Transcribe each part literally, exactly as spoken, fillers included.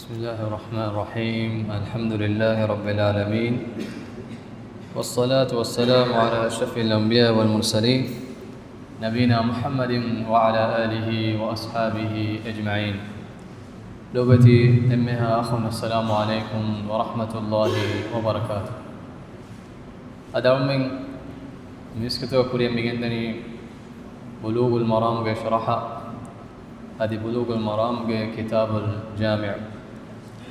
بسم الله الرحمن الرحيم. الحمد لله رب العالمين. والصلاة والسلام على أشرف الأنبياء والمرسلين. نبينا محمد وعلى آله وأصحابه أجمعين. ލޮބުވެތި އެންމެހާ އަޚުން، السلام عليكم ورحمة الله وبركاته. އަދި އަޅުމެން މިސްކިތުގަ ކުރިޔަށް މިގެންދަނީ ބުލޫޣުލް މަރާމްގެ ޝަރަޙަ، އަދި ބުލޫޣުލް މަރާމްގެ ކިތާބުލް ޖާމިޢު.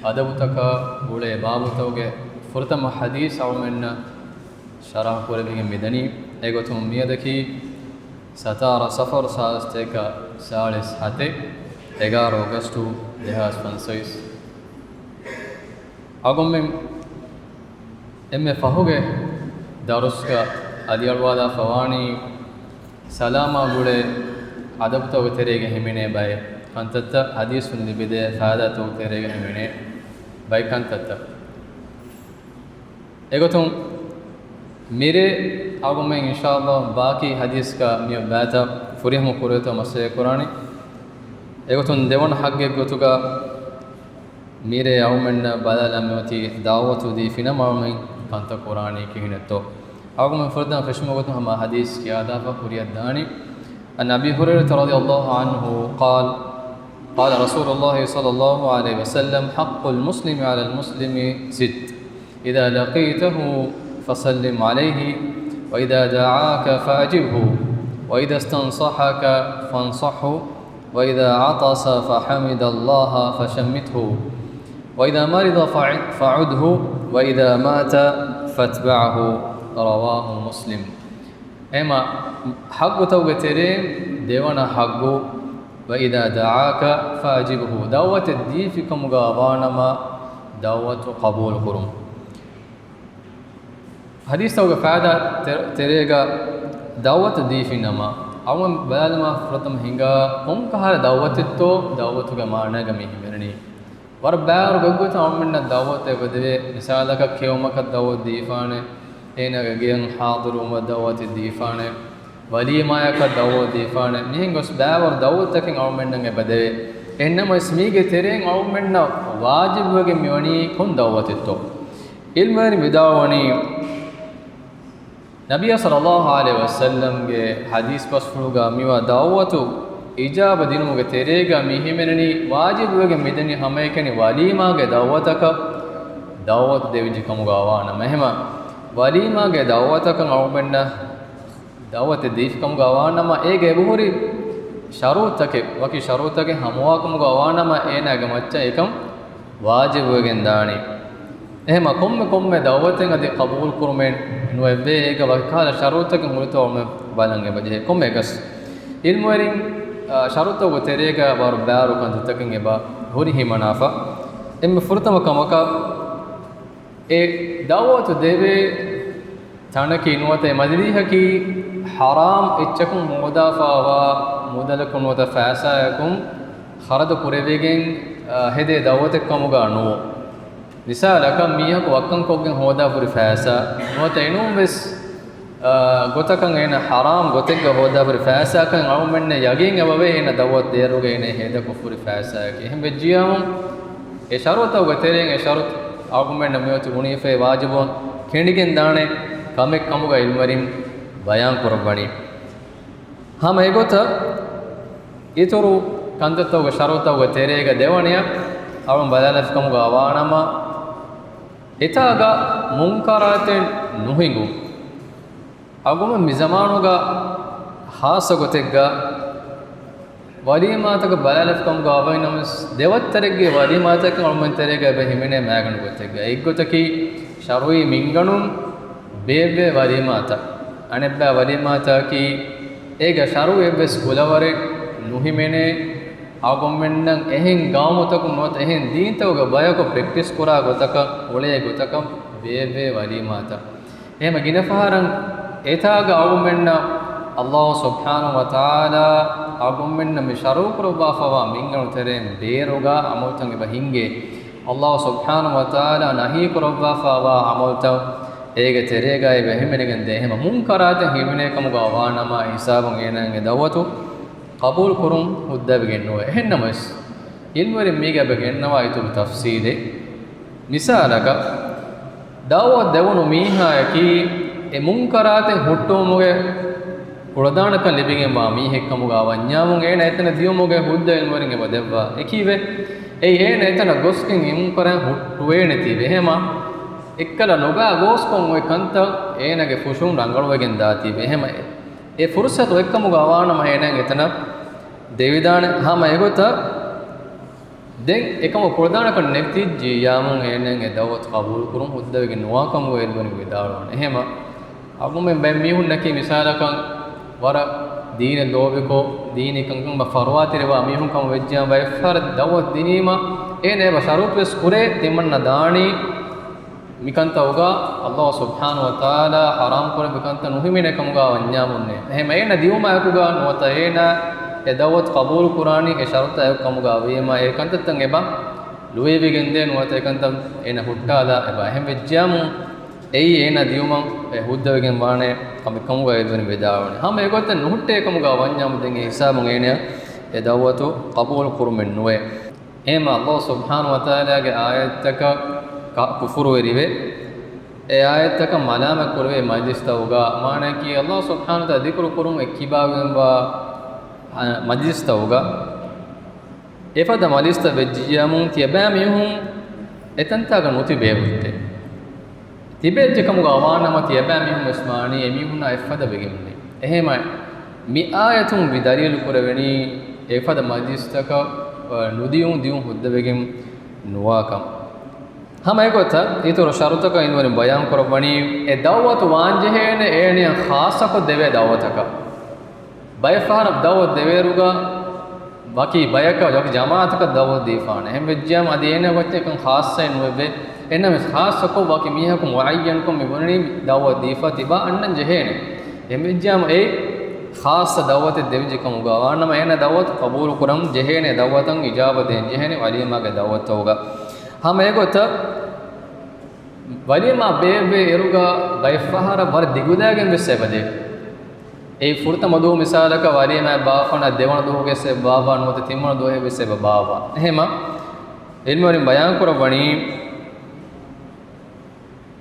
އަދަބުތަކާ ގުޅޭ ބާބުތަކުގެ ފުރަތަމަ ޙަދީޘް އަޅުމެންނަށް ޝަރަޙަ ކުރެވިގެން މިދަނީ. އެގޮތުން މިއަދަކީ ސަތާރަ ޞަފަރު ސާދަ ސަތޭކަ ސާޅީސް ހަތެއް، އެގާރަ އޮގަސްޓު ދެހާސް ފަންސަވީސް. އަޅުގަނޑުމެން އެންމެ ފަހުގެ ދަރުސްގަ އަލިއަޅުވާލާފަވާނީ ސަލާމާ ގުޅޭ އަދަބުތަކުގެ ތެރޭގަ ހިމެނޭ ބައެއް ކަންތައްތައް، ޙަދީޘުން ލިބިދޭ ފައިދާތަކުގެ ތެރޭގަ ހިމެނޭ ބައެއް ކަންތައްތައް. އެގޮތުން މިރޭ އަޅުގަނޑުމެން އިންޝާﷲ ބާކީ ޙަދީޘްގަ މިއޮތް ބައިތައް ފުރިހަމަ ކުރޭތޯ މަސައްކަތް ކުރާނީ. އެގޮތުން ދެވަނަ ޙައްޤެއްގެ ގޮތުގަ މިރޭ އަޅުމެންނަށް ބަލާލަން މިއޮތީ ދަޢުވަތު ދީފިނަމަ އަޅުމެން ކަންތައް ކުރާނީ ކިހިނެއްތޯ؟ އަޅުގަނޑުމެން ފުރަތަމަ ފެށުމުގެ ގޮތުން ހަމަ ޙަދީޘް ކިޔާދާފަ ކުރިޔަށް ދާނީ. عن أبي هريرة رضي الله عنه قال، قال رسول الله صلى الله عليه وسلم: حق المسلم على المسلم ست، إذا لقيته فسلم عليه، وإذا دعاك فأجبه، وإذا استنصحك فانصحه، وإذا عطس فحمد الله فشمته، وإذا مرض فع-، فعده، وإذا مات فاتبعه. رواه مسلم. އެހެންމަ ޙައްޤުތަކުގެ ތެރެއިން ދެވަނަ ޙައްޤު، وإذا دعاك فأجبه، ދަޢުވަތެއް ދީފިކަމުގަ ވާނަމަ ދަޢުވަތު ޤަބޫލު ކުރުން. ޙަދީޘްތަކުގެ ފައިދާ ތެ-، ތެރޭގަ ދަޢުވަތު ދީފިނަމަ، އަޅުގަނޑު ބަލާލަމާ ފުރަތަމަ ހިނގާ ކޮންކަހަލަ ދަޢުވަތެއްތޯ ދަޢުވަތުގެ މާނައިގަ މި ހިމެނެނީ. ވަރަށް ބައިވަރު ގޮތްގޮތަށް އަޅުމެންނަށް ދަޢުވަތެއް އެބަދެވޭ. މިސާލަކަށް ކެއުމަކަށް ދަޢުވަތު ދީފާނެ، އޭނާގެ ގެއަށް ޙާޟިރުވުމަށް ދަޢުވަތެއް ދީފާނެ، ވަލީމާޔަކަށް ދަޢުވަތު ދީފާނެ، މިހެން ގޮސް ބައިވަރު ދަޢުވަތުތަކެއް އަޅުމެންނަށް އެބަދެވޭ. އެހެންނަމަވެސް މީގެ ތެރެއިން އަޅުމެންނަށް ވާޖިބުވެގެން މިވަނީ ކޮން ދަޢުވަތެއްތޯ؟ ޢިލްމުވެރިން ވިދާޅުވަނީ، ނަބިއްޔާ ޞައްލައްލާހު ޢަލައިހި ވަސައްލަމްގެ ޙަދީޘް ބަސްފުޅުގަ މިވާ ދަޢުވަތު އިޖާބަ ދިނުމުގެ ތެރޭގަ މި ހިމެނެނީ، ވާޖިބުވެގެން މިދަނީ ހަމައެކަނި ވަލީމާގެ ދަޢުވަތަކަށް ދަޢުވަތު ދެވިއްޖެ ކަމުގަ ވާނަމަ. އެހެމަ ވަލީމާގެ ދަޢުވަތަކަށް އަޅުމެންނަށް ދަޢުވަތެއް ދީފިކަމުގަ ވާނަމަ، އޭގެ އެބަހުރި ޝަރުތުތަކެއް، ވަކި ޝަރުތުތަކެއް ހަމަވާކަމުގަ ވާނަމަ، އޭނާގެ މައްޗަށް އެކަން ވާޖިބުވެގެން ދާނީ. އެހެމަ ކޮންމެ ކޮންމެ ދަޢުވަތެއް އަދި ޤަބޫލު ކުރުމެއް ނުވެއްވޭ. އޭގަ ވަކިކަހަލަ ޝަރުތުތަކެއް ހުރިތޯ އަޅުމެން ބަލަން އެބަޖެހޭ. ކޮންމެއަކަސް ޢިލްމުވެރިން، އާ، ޝަރުތުތަކުގެ ތެރޭގަ ވަރު ބައިވަރު ކަންތައްތަކެއް އެބަ ހުރި ހިމަނާފަ. އެންމެ ފުރަތަމަ ކަމަކަށް އެ ދަޢުވަތު ދެވޭ ތަނަކީ ނުވަތަ އެ މަޖިލީހަކީ ޙަރާމް އެއްޗަކުން ހޯދާފައިވާ މުދަލަކުން ނުވަތަ ފައިސާއަކުން ޚަރަދު ކުރެވިގެން، އާ، ހެދޭ ދަޢުވަތެއް ކަމުގަ ނުވޯ. މިސާލަކަށް މީހަކު ވައްކަންކޮށްގެން ހޯދާފަ ހުރި ފައިސާ ނުވަތަ އެނޫން ވެސް، އާ، ގޮތަކަށް އޭނަ ޙަރާމް ގޮތެއްގަ ހޯދާފަ ހުރި ފައިސާއަކަށް އަޅުމެންނަށް ޔަގީން އެބަވޭ އޭނަ ދަޢުވަތު ދޭއިރުގަ އޭނަ ހޭދަކޮށް ހުރި ފައިސާއަކީ. އެހެން ވެއްޖިއްޔާމު އެ ޝަރުތަކުގެ ތެރެއިން އެ ޝަރުތު އަޅުގަނޑުމެންނަށް މިއޮތީ އުނިއެފައި ވާޖިބުވާން ކެނޑިގެން ދާނެ ކަމެއް ކަމުގަ ޢިލްމުވެރިން ބަޔާން ކުރައްވަނީ. ހަމަ އެގޮތަށް އިތުރު ކަންތައްތަކުގެ ޝަރުތަކުގެ ތެރޭގަ ދެވަނަޔަށް އަޅުން ބަލާލަފި ކަމުގަ ވާނަމަ، އެތާގަ މުންކަރާތެއް ނުހިނގުން. އަޅުގަނޑުމެން މި ޒަމާނުގަ ޚާއްޞަ ގޮތެއްގަ ވަލީމާތަކަށް ބަލާލަފިކަމުގަ އަވައި ނަމަވެސް، ދެވައްތަރެއްގެ ވަލީމާތަކެއް އަޅުމެން ތެރޭގަ އެބަ ހިމެނޭ މައިގަނޑު ގޮތެއްގަ. އެއްގޮތަކީ ޝަރުޢީ މިންގަނޑުން ބޭއްވޭ ވަލީމާތައް. އަނެއްބައި ވަލީމާތަކީ އޭގަ ޝަރުޢީ އެއްވެސް ކުލަވަރެއް ނުހިމެނޭ، އަޅުގަނޑުމެންނަށް އެހެން ގައުމުތަކުން ނުވަތަ އެހެން ދީންތަކުގެ ބަޔަކު ޕްރެކްޓިސް ކުރާ ގޮތަކަށް އުޅޭ ގޮތަކަށް ބޭއްވޭ ވަލީމާތައް. އެހެމަ ގިނަ ފަހަރަށް އެތާގަ އަޅުގަނޑުމެންނަށް ﷲ ސުބްޙާނަހޫ ވަތަޢާލާ އަޅުގަނޑުމެންނަށް މި ޝަރުޢު ކުރައްވާފައިވާ މިންގަނޑު ތެރެއިން ބޭރުގަ ޢަމަލުތައް އެބަ ހިންގޭ. ﷲ ސުބްޙާނަހޫ ވަތަޢާލާ ނަހީ ކުރައްވާފައިވާ ޢަމަލުތައް އޭގެ ތެރޭގައި އެބަ ހިމެނިގެން ދޭ. އެހެމަ މުންކަރާތެއް ހިމެނޭ ކަމުގަ ވާނަމަ، އެ ހިސާބުން އޭނާގެ ދަޢުވަތު ޤަބޫލު ކުރުން ހުއްދަވިގެން ނުވޭ. އެހެންނަމަވެސް، ޢިލްމުވެރިން މީގެ އެބަ ގެންނަވާ އިތުރު ތަފްސީލެއް. މިސާލަކަށް، ދަޢުވަތު ދެވުނު މީހާޔަކީ އެ މުންކަރާތެއް ހުއްޓުވުމުގެ ކުޅަދާނަކަން ލިބިގެންވާ މީހެއްކަމުގަ ވަންޏާމުން އޭނަ އެތަނަށް ދިޔުމުގެ ހުއްދަ ޢިލްމުވެރިން އެބަ ދެއްވާ. އެކީވެ، އެއީ އޭނަ އެތަނަށް ގޮސްގެން އެ މުންކަރާތް ހުއްޓުވޭނެތީވެ. އެހެމަ އެއްކަލަ ނުބައި ގޯސްކޮށް އޮތް ކަންތައް އޭނަގެ ފުށުން ރަނގަޅުވެގެން ދާތީވެ. އެހެމަ އެ ފުރުސަތު އޮތްކަމުގަ ވާނަމަ އޭނަ އެތަނަށް ދެވިދާނެ. ހަމަ އެގޮތަށް ދެން އެކަމަށް ކުޅަދާނަކަން ނެތިއްޖިއްޔާމުން އޭނައަށް އެ ދަޢުވަތު ޤަބޫލުކުރުން ހުއްދަވެގެން ނުވާކަމުގަ ޢިލްމުވެރިން ވިދާޅުވާނެ. އެހެމަ އަޅުގަނޑުމެން ބައެއް މީހުންނަކީ މިސާލަކަށް ވަރަށް ދީނަށް ލޯބިކޮށް، ދީނީ ކަންކަމަށް ފަރުވާތެރިވާ މީހުން ކަމަށް ވެއްޖިއްޔާ ބައެއްފަހަރަށް ދަޢުވަތު ދިނީމަ އޭނަ އެބަ ޝަރުޠުވެސް ކުރޭ ތިމަންނަ ދާނީ މިކަންތައް އުގާ ﷲ ސުބްޙާނަހޫ ވަތަޢާލާ ޙަރާމް ކުރެއްވި ކަންތައް ނުހިމެނޭ ކަމުގަ ވަންޏާމުންނޭ. އެހެމަ އޭނަ ދިޔުމާއެކުގަ ނުވަތަ އޭނަ އެ ދަޢުވަތު ޤަބޫލު ކުރާނީ އެ ޝަރުޠާ އެއްކަމުގަ ވީމަ އެ ކަންތައްތައް އެބަ ލުއިވިގެންދޭ ނުވަތަ އެ ކަންތައް އޭނަ ހުއްޓާލާ އެބަ. އެހެން ވެއްޖިއްޔާމު އެއީ އޭނަ ދިޔުމަށް އެ ހުއްދަވެގެން ވާނެ ކަމެއް ކަމުގަ ޢިލްމުވެރިން ވިދާޅުވަނީ. ހަމަ އެގޮތަށް ނުހުއްޓޭ ކަމުގަ ވަންޏާމު ދެން އެ ހިސާބުން އޭނައަށް އެ ދަޢުވަތު ޤަބޫލު ކުރުމެއް ނުވޭ. އެހެމަ ﷲ ސުބްޙާނަހޫ ވަތަޢާލާގެ އާޔަތްތަކަށް ކަ-، ކުފުރުވެރިވެ، އެ އާޔަތްތަކަށް މަލާމަތް ކުރެވޭ މަޖިލިސްތައް އުގާ، މާނައަކީ ﷲ ސުބްޙާނަހޫ ވަތަޢާލާ ޛިކުރު ކުރުން އެއްކިބާވެގެންވާ، އަ، މަޖިލިސްތައް އުގާ، އެފަދަ މަޖިލިސްތައް ވެއްޖިއްޔާމު ތިޔަބައިމީހުން އެތަންތާގަ ނުތިބޭ ހުއްޓޭ. ތިބޭއްޖެ ކަމުގަ ވާނަމަ ތިޔަބައިމީހުން ވެސް ވާނީ އެމީހުންނާ އެއްފަދަ ވެގެން އުޅޭ. އެހެމަ މި އާޔަތުން މި ދަލީލު ކުރެވެނީ އެފަދަ މަޖިލިސްތަކަށް، އަ، ނުދިޔުން ދިޔުން ހުއްދަވެގެން ނުވާކަން. ހަމަ އެގޮތަށް އިތުރު ޝަރުތަކަށް އިންވެރިން ބަޔާން ކުރައްވަނީ، އެ ދަޢުވަތު ވާންޖެހޭނެ އޭނަޔަށް ޚާއްޞަކޮށް ދެވޭ ދަޢުވަތަކަށް. ބައެއްފަހަރަށް ދަޢުވަތު ދެވޭއިރުގަ ވަކި ބަޔަކަށް، ވަކި ޖަމާޢަތަކަށް ދަޢުވަތު ދީފާނެ. އެހެން ވެއްޖިއްޔާމު އަދި އޭނަ ގޮތެއް ކަން ޚާއްޞައެއް ނުވެއްވޭ. އެހެންނަމަވެސް ޚާއްޞަކޮށް ވަކި މީހަކު މުޢައްޔަންކޮށް މި ބުނަނީ ދަޢުވަތު ދީފަ ތިބާ އަންނަން ޖެހޭނެ. އެހެން ވެއްޖިއްޔާމު އެ ޚާއްޞަ ދަޢުވަތެއް ދެވިއްޖެ ކަމުގަ ވާނަމަ އޭނަ ދަޢުވަތު ޤަބޫލު ކުރަން ޖެހޭނެ، ދަޢުވަތަށް އިޖާބަ ދޭން ޖެހޭނެ ވަލީމާގެ ދަޢުވަތުގަ. ހަމަ އެގޮތަށް ވަލީމާ ބޭއްވޭ އިރުގަ ބައެއްފަހަރަށް ވަރަށް ދިގުލާގެން ވެސް އެބަދޭ. އެއީ ފުރަތަމަ ދުވަހު މިސާލަކަށް ވަލީމާއެއް ބާއްވާނަ ދެވަނަ ދުވަހުގެސް އެބަ ބާއްވާ ނުވަތަ ތިންވަނަ ދުވަހެއްވެސް އެބަ ބާއްވާ. އެހެމަ ޢިލްމުވެރިން ބަޔާން ކުރައްވަނީ،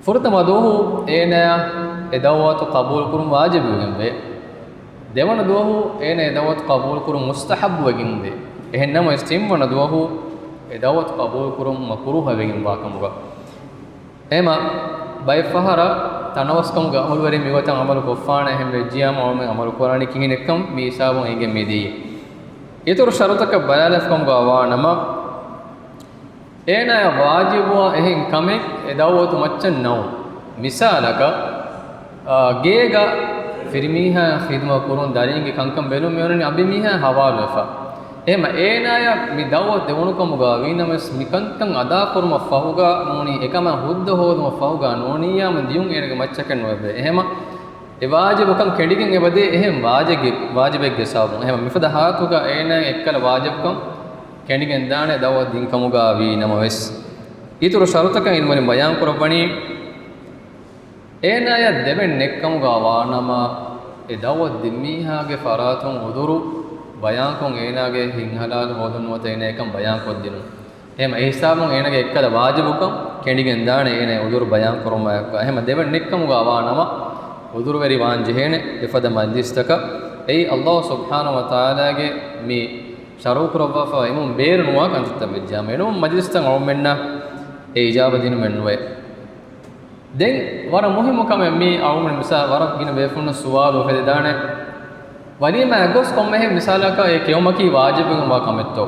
ފުރަތަމަ ދުވަހު އޭނަޔަށް އެ ދަޢުވަތު ޤަބޫލު ކުރުން ވާޖިބުވެގެންވޭ. ދެވަނަ ދުވަހު އޭނަ އެ ދަޢުވަތު ޤަބޫލު ކުރުން މުސްތަޙައްބުވެގެންވޭ. އެހެން ނަމަވެސް ތިންވަނަ ދުވަހު އެ ދަޢުވަތު ޤަބޫލު ކުރުން މަކުރޫހަވެގެންވާ ކަމުގަ. އެހެމަ ބައެއްފަހަރަށް ތަނަވަސްކަމުގެ ޢަމަލުވެރިން މިގޮތަށް ޢަމަލު ކޮށްފާނެ. އެހެން ވެއްޖިއްޔާމު އަޅުމެން ޢަމަލު ކުރާނީ ކިހިނެއްކަން މި ހިސާބުން އެނގެން މިދިޔައީ. އިތުރު ޝަރުތަކަށް ބަލާލަފަ ކަމުގަ ވާނަމަ، އޭނާޔަށް ވާޖިބުވާ އެހެން ކަމެއް އެ ދަޢުވަތު މައްޗަށް ނައުން. މިސާލަކަށް، އާ، ގޭގަ ފިރިމީހާ ޚިދުމަތް ކުރުން، ދަރީންގެ ކަންކަން ބެލުން މިއޮންނަނީ އަނބިމީހާ ހަވާލުވެފަ. އެހެމަ އޭނާޔަށް މި ދަޢުވަތު ދެވުނު ކަމުގަ ވީނަމަވެސް މިކަންކަން އަދާކުރުމަށް ފަހުގަ ނޫނީ، އެކަމަށް ހުއްދަ ހޯދުމަށް ފަހުގަ ނޫނިއްޔާމު ދިޔުން އޭނަގެ މައްޗަކެއް ނުވެއްވޭ. އެހެމަ އެ ވާޖިބުކަން ކެނޑިގެން އެބަދޭ އެހެން ވާޖެއްގެ-، ވާޖިބެއްގެ ސަބަބުން. އެހެމަ މިފަދަ ހާލަތުގަ އޭނާ އެއްކަލަ ވާޖިބުކަން ކެނޑިގެން ދާނެ ދަޢުވަތު ދިން ކަމުގަ ވީ ނަމަވެސް. އިތުރު ޝަރުތަކަށް އިންވެރިން ބަޔާން ކުރައްވަނީ، އޭނާޔަށް ދެވެން ނެތްކަމުގަ ވާނަމަ، އެ ދަޢުވަތު ދިން މީހާގެ ފަރާތުން ޢުޛުރު ބަޔާންކޮށް އޭނާގެ ހިތް ހަލާލު ހޯދުން ނުވަތަ އޭނާ އެކަން ބަޔާންކޮށްދިނުން. އެހެމަ އެ ހިސާބުން އޭނާގެ އެއްކަލަ ވާޖިބުކަން ކެނޑިގެން ދާނެ އޭނާ ޢުޛުރު ބަޔާން ކުރުމާއެކުގަ. އެހެމަ ދެވެން ނެތްކަމުގަ ވާނަމަ، ޢުޛުރުވެރި ވާން ޖެހޭނެ އެފަދަ މަޖްލިސްތަކަށް. އެއީ ﷲ ސުބްޙާނަހޫ ވަތަޢާލާގެ މި ޝަރުޢު ކުރައްވާފަ އިމުން ބޭރު ނުވާ ކަންތައްތައް ވެއްޖާމަ، އެނޫން މަޖްލިސްތައް އަޅުމެންނަށް އެ އިޖާބަ ދިނުމެއް ނުވޭ. ދެން ވަރަށް މުހިއްމު ކަމެއް މީ، އަޅުގަނޑު މިސާ ވަރަށް ގިނަ ބޭފުޅުންނަށް ސުވާލު އުފެދިދާނެ. ވަލީމާއަށް ގޮސް ކޮންމެހެން މިސާލަކަށް އެ ކެއުމަކީ ވާޖިބުވެގެންވާ ކަމެއްތޯ؟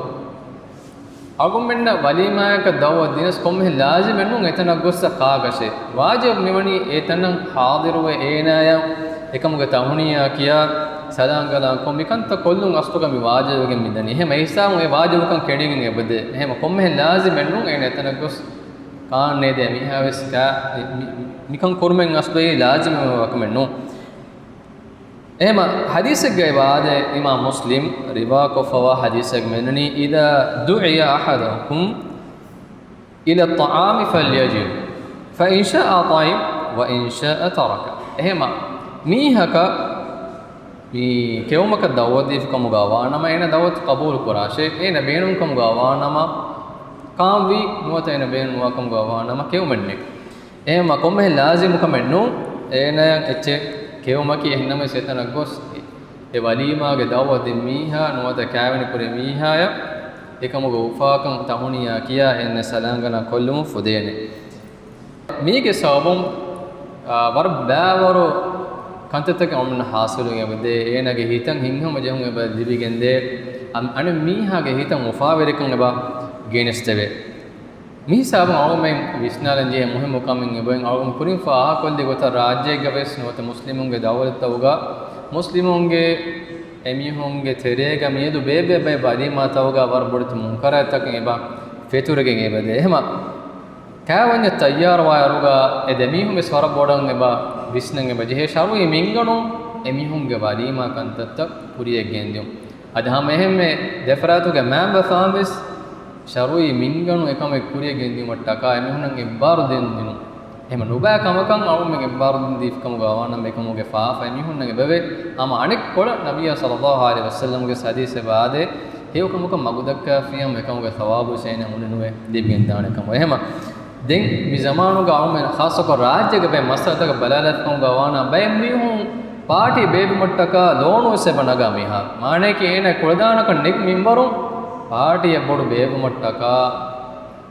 އަޅުގަނޑުމެންނަށް ވަލީމާއަކަށް ދަޢުވަތު ދިނަސް ކޮންމެހެން ލާޒިމެއް ނޫން އެތަނަށް ގޮއްސަ ކާކަށެއް. ވާޖިބު މިވަނީ އެތަނަށް ޙާޟިރުވެ އޭނާޔަށް އެކަމުގެ ތަހުނިޔާ ކިޔާ، ސަލާން ގަލާން ކޮށް، މިކަންތައް ކޮށްލުން އަސްލުގަ މި ވާޖިބުވެގެން މިދަނީ. އެހެމަ އެ ހިސާބުން އެ ވާޖިބުކަން ކެނޑިގެން އެބަދޭ. އެހެމަ ކޮންމެހެން ލާޒިމެއް ނޫން އޭނަ އެތަނަށް ގޮސް ކާން ނޭދޭ މީހާވެސް ކާ-، މި-، މި-، މިކަން ކުރުމެއް އަސްލު އެއީ ލާޒިމެއް ވާ ކަމެއް ނޫން. އެހެމަ ޙަދީޘެއްގައި ވާދޭ، އިމާމް މުސްލިމް ރިވާކޮށްފަވާ ޙަދީޘެއް މެނުނީ، إذا دعي أحدكم إلى الطعام فليجب، فإن شاء طعم وإن شاء ترك. އެހެމަ މީހަކަށް މި ކެއުމަކަށް ދަޢުވަތު ދީފި ކަމުގަ ވާނަމަ، އޭނަ ދަޢުވަތު ޤަބޫލު ކުރާށޭ. އޭނަ ބޭނުން ކަމުގަ ވާނަމަ، ކާންވީ ނުވަތަ އޭނަ ބޭނުން ނުވާ ކަމުގަ ވާނަމަ ކެއުމެއް ނެތް. އެހެންމަ ކޮންމެހެން ލާޒިމު ކަމެއް ނޫން. އޭނަޔަށް އެއްޗެއް ކެއުމަކީ އެހެންނަމަވެސް އެތަނަށް ގޮސް އެ ވަލީމާގެ ދަޢުވަތު ދިން މީހާ ނުވަތަ ކާވެނި ކުރި މީހާޔަށް އެކަމުގެ އުފާކަން ތަހުނިޔާ ކިޔާ އެންމެ ސަލާނގަނާ ކޮށްލުމުން ފުދޭނެ. މީގެ ސަބަބުން، އާ، ވަރަށް ބައިވަރު ކަންތައްތަކެއް އަޅުގަނޑު ހާސިލުވެގެން އެބަދޭ، އޭނާގެ ހިތަށް ހިތްހަމަޖެހުން އެބަ ލިބިގެންދޭ، އަން-، އަނެއް މީހާގެ ހިތަށް އުފާވެރިކަން އެބަ ގެނެސްދެވޭ. މި ހިސާބުން އަޅުގަނޑުމެން ވިސްނާލަން ޖެހޭ މުހިއްމު ކަމެއް އެބައިން އަޅުގަނޑު ކުރިން ފާހަގަކޮށްލި ގޮތަށް ރާއްޖޭގަ ވެސް ނުވަތަ މުސްލިމުންގެ ދައުލަތްތަކުގަ މުސްލިމުންގެ އެމީހުންގެ ތެރޭގަ މިއަދު ބޭބޭ ބައި ވަލީމާތަކުގަ ވަރަށް ބޮޑެތި މުންކަރާތްތަކެއް އެބަ ފެތުރެގެން އެބަދޭ. އެހެމަ ކާވެންޏަށް ތައްޔާރުވާއިރުގަ އެ ދެމީހުން ވެސް ވަރަށް ބޮޑަށް އެބަ ވިސްނަން އެބަ ޖެހޭ. ޝަރުޢީ މިންގަނޑުން އެމީހުންގެ ވަލީމާ ކަންތައްތައް ކުރިޔަށް ގެންދިއުން. އަދި ހަމަ އެހެންމެ ދެފަރާތުގެ މައިންބަފާން ވެސް ޝަރުޢީ މިންގަނޑު އެކަމެއް ކުރިޔަށް ގެންދިއުމަށްޓަކާ އެމީހުންނަށް އެއްބާރު ދެން ދިނުން. އެހެމަ ނުބައި ކަމަކަށް އަޅުމެން އެއްބާރު ދީފި ކަމުގަ ވާނަމަ އެކަމުގެ ފާފަ އެމީހުންނަށް އެބަވޭ. ހަމަ އަނެއްކޮޅަށް ނަބިއްޔާ ޞައްލައްލާހު ޢަލައިހި ވަސައްލަމްގެ ޙަދީޘް އެބައާދޭ، ހެޔޮކަމަކަށް މަގުދައްކާފި ހަމަ އެކަމުގެ ސަވާބު ސޭނަ އުނިނުވެ ލިބިގެންދާނެ ކަމަށް. އެހެމަ ދެން މި ޒަމާނުގަ އަޅުމެން ޚާއްޞަކޮށް ރާއްޖޭގެ ބައެއް މައްސަލަތަކަށް ބަލާލާފިކަމުގަ ވާނަ ބައެއް މީހުން ޕާޓީ ބޭއްވުމަށްޓަކާ ލޯނު ވެސް އެބަ ނަގާ މީހާ. މާނަޔަކީ އޭނަ ކުޅަދާނަކަން ނެތް މިންވަރުން ޕާޓީއަށް ބޮޑު ބޭއްވުމަށްޓަކާ